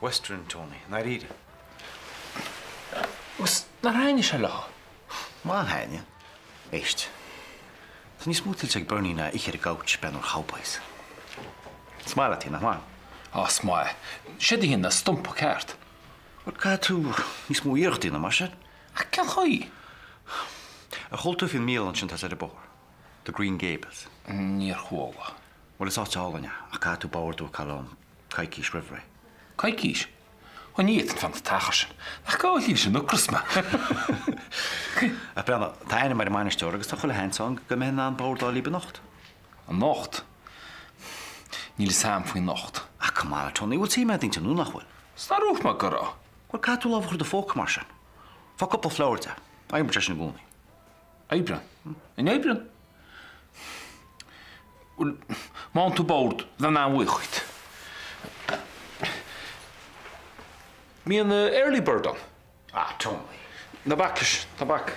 Western, Tony, i ndáiríre. Agus nár thaitnigh sé leo? Má thaitnigh. Éist. Tá níos mó tuillte ag Bernie ná oíche ar an gcouch bean ar Cowboys. Is maith leat í, nach maith? Á, is maith. Séard a dhéanann é stumpa ceart. Bhuel, caithfidh tú níos mó iarrachta a dhéanamh mar sin. Ach cén chaoi? Ar chuala tú faoin mbialann sin atá ar an bóthar? The Green Gables. Níor chuala. Bhuel, is áit álainn é, ach caithfidh tú bord a bhookáil ann coicís roimh ré. Coicís? Ó ní fhéadfainn fanacht an t-achar sin. Nach gá leis an ocras mé? Ach breathnaigh, tá ainm ar an mbainisteoir agus tá chuile sheans ann go mbeidh in ann bord a fháil daoibh anocht. Anocht? Níl fhios a'm faoi anocht. Ah, come on, a Tony, bhfuil suim a'd inti nó nach bhfuil? 'S nár dhúirt mé go raibh. Bhuel, caithfidh tú lámh a chur i do phóca mar sin. Fág cúpla flower di. Oibreann sé sin i gcónaí. Oibreann? An oibreann? Bhuel, má fhaigheann tú bord, bheinn an-bhuíoch dhuit. Mbíonn early bird ann. Ah, Tony. Ná bac leis, ná bac.